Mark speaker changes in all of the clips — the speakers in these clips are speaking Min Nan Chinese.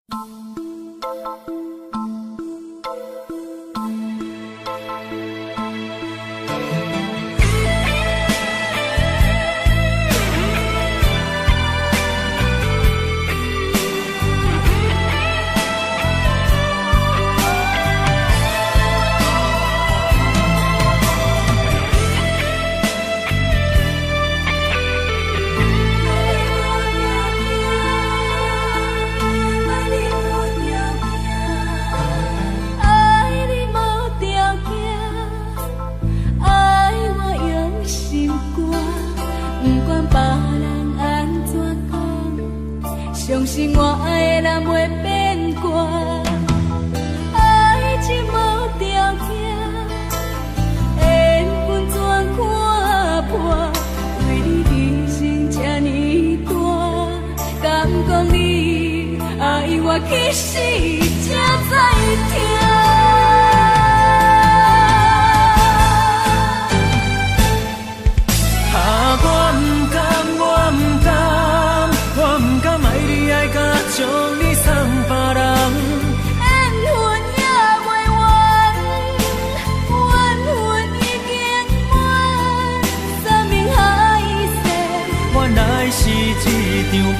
Speaker 1: 愛你無條件，愛我用心肝，不管別人按怎講，相信我愛的人袂變卦。愛情無條件，緣分怎看破？為你犧牲這呢大，敢講你愛我其實才知疼。
Speaker 2: 啊！我毋甘，我毋甘，我毋甘愛你愛甲將你送別人。
Speaker 1: 緣分也袂完，緣分已經滿，山盟海誓，
Speaker 2: 原來是一場夢。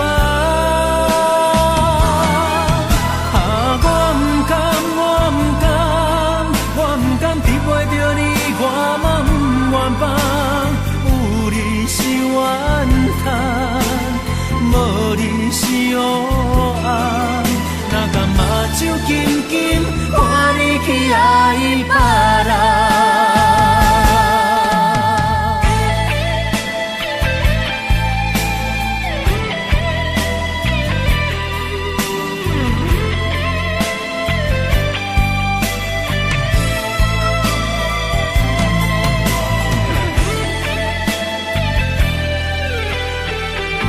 Speaker 2: 啊！我毋甘，我毋甘，我毋甘得袂著你，我嘛毋願放。有你是怨嘆，無你是黑暗。哪甘目睭金金，看你去愛別人。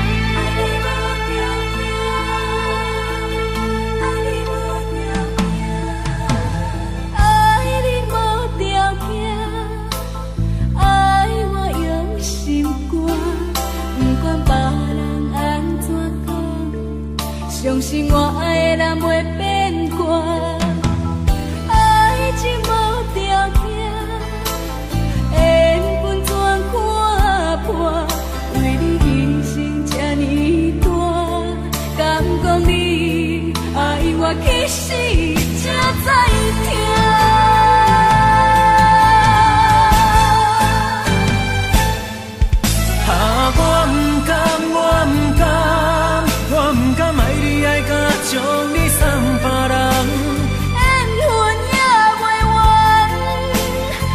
Speaker 1: 愛你無條件，愛你無條件，愛你無條件，愛我用心肝，不管別人按怎講，相信我愛的人袂變卦。愛情無條件，緣分怎看破？為你犧牲這呢大，敢講你愛我其實才知疼。
Speaker 2: 啊！我毋甘，我毋甘，我毋甘愛你愛甲將你送別人。
Speaker 1: 緣分也袂完，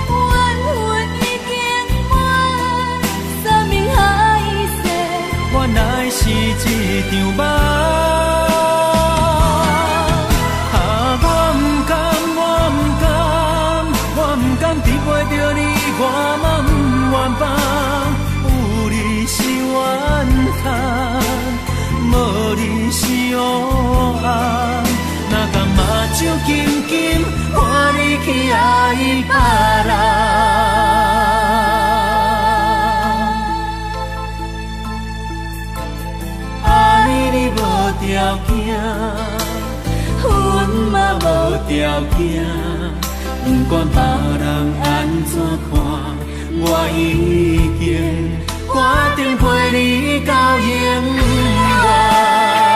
Speaker 1: 緣分已經滿，山盟海誓，
Speaker 2: 原來是一場夢。啊！我毋甘，我毋甘，我毋甘得袂著你，我嘛毋願放。有你是怨嘆，無你是黑暗。哪甘目睭金金，看你去愛別人。愛你無條件，阮嘛無條件，不管別人按怎看，我已經決定陪你到永遠。